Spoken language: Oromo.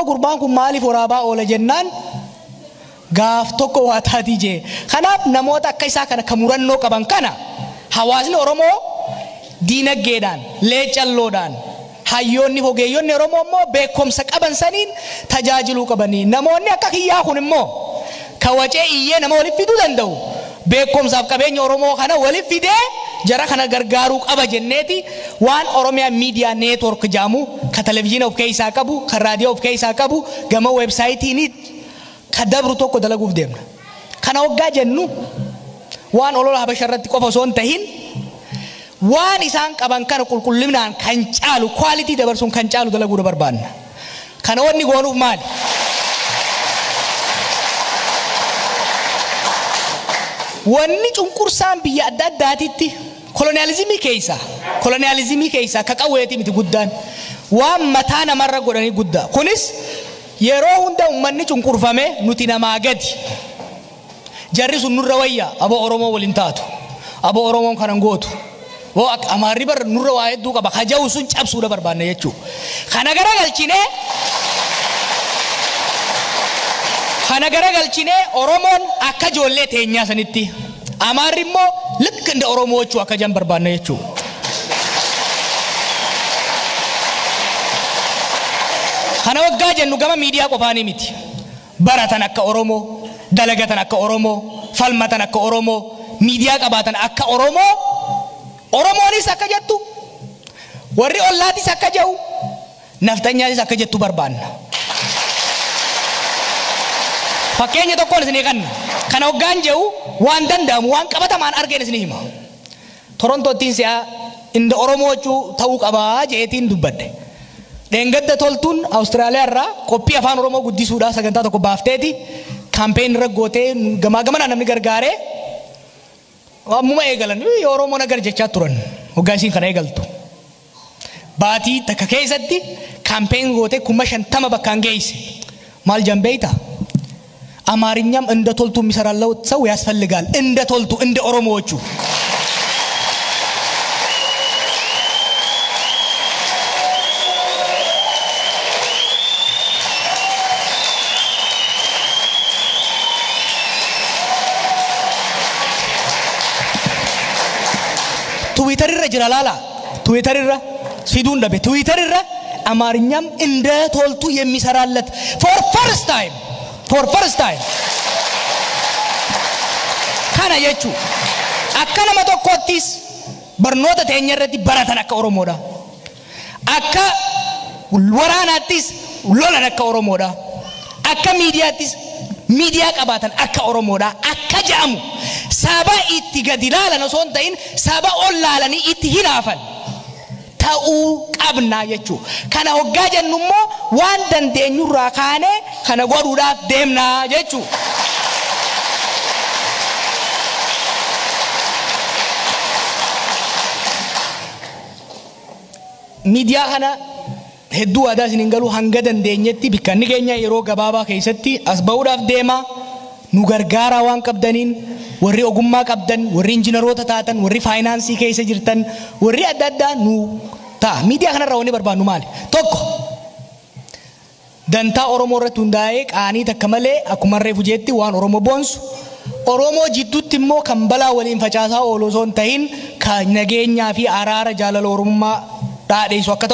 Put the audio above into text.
Gurbaan kun maaliif waraabaa oola jennaan gaaf tokko waa taatii jee. Kanaaf namoota akka isaa kana kan murannoo qaban kana hawaasni Oromoo diinagdeedhaan, leecalloodhaan, hayyoonni ogeeyyonni Oromoo immoo beekumsa qaban saniin tajaajiluu qabanii. Namoonni akka kiyyaa kun immoo kan wacee iyyee nama walitti fiduu danda'u beekumsaaf qabeenya Oromoo kana walitti fidee jara kana gargaaruu qaba jenneeti waan Oromiyaa Miidiyaa Neetwork jedhamu ka televizyiina of keessaa qabu, kan raadiyoo of keessaa qabu, gama weebsaayitiin ka dabru tokko dalaguuf deemna. Kana waggaa jennu waan olola Habasha irratti qofa osoo hin tahin waan isaan qaban kana qulqullinaan kan caalu kwaalitii dabarsuun kan caalu dalaguu barbaanna. Kana wanni goonuuf maali? Wanni cunqursaan biyya adda addaatitti koloniyaalizimii keessa ka qawweetii miti guddaan waan mataa namarra godhanii guddaa. Kunis yeroo hunda uummanni cunqurfame nuti namaa gadi. Jarri sun nurra wayya aboo Oromoo waliin taatu. Aboo Oromoon kanan gootu. Boo Amaarri bar nurra waa hedduu qaba. Haja'u sun cabsuudha barbaanna jechuudha. Kana garagalchinee Oromoon akka ijoollee teenyaa sanitti Amaarri immoo likka inda Oromoo jechuu akka jan barbaanna jechuudha. Kana waggaa jennu gama miidiyaa qofaanii miti. Baratan akka Oromoo, dalagatan akka Oromoo, falmatan akka Oromoo, miidiyaa qabaatan akka Oromoo, Oromoonis akka jettu, warri ollaatis akka jedhu, naftanyaatis akka jettu barbaanna. Fakkeenya tokkoon isinii kanna. Kana waggaan jedhu waan danda'amu waan qabatamaan argeen isinii hima. Torontoottiin si'a inda Oromoo jechuu ta'uu qabaa jeetiin dubbadhe. Dheengadda toltuun Awustiraaliyaa irraa qophii afaan Oromoo guddisuudhaaf sagantaa tokko baafteeti kaampeen irra gootee gamaa gamanaan namni gargaaree ammuma eegalan Oromoo nagar jechaa turan waggaa isiin kana eegaltu. Baatii takka keessatti kaampeen gootee 50,000 bakkaan geesse. Maal jambeeyta? አማርኛም እንደ ቶልቱ የሚሰራለው ሰው ያስፈልጋል። እንደ ቶልቱ እንደ ኦሮሞዎቹ ትዊተር irra jira laala ትዊተር irra fiduun dhabe ትዊተር irra አማርኛም እንደ ቶልቱ የሚሰራለት for first time for first time kana jechuu akka nama tokkottis barnoota teenya irratti baratan akka Oromoodha. Akka waraanaattis lolan akka Oromoodha. Akka miidiyaattis miidiyaa qabaatan akka Oromoodha. Akka jedhamu saba itti gadi laalan osoo hin ta'in saba ol laalanii itti hinaafan ta'uu qabna jechuu. Kana hoggaa jennu immoo waan dandeenyurraa kaanee kana godhuudhaaf deemna jechuu. Miidiyaa kana hedduu aadaa isin hin galu hanga dandeenyetti bikkanni keenya yeroo gabaabaa keessatti as ba'uudhaaf deema. Nu gargaaraa waan qabdaniin warri ogummaa qabdan, warri injiinaroota taatan, warri faayinaansii keessa jirtan, warri adda addaa nu ta'a. Miidiyaa kanarraa wanni barbaannu maali? Tokko dantaa Oromoo irratti hundaa'ee qaanii takka malee akkuma reefu jeetti waan Oromoo boonsu Oromoo jidduutti immoo kan balaa waliin facaasaa oolu osoo hin tahin kan nageenyaa fi araara jaalala Oromummaa dhaadheessu akka ta'u.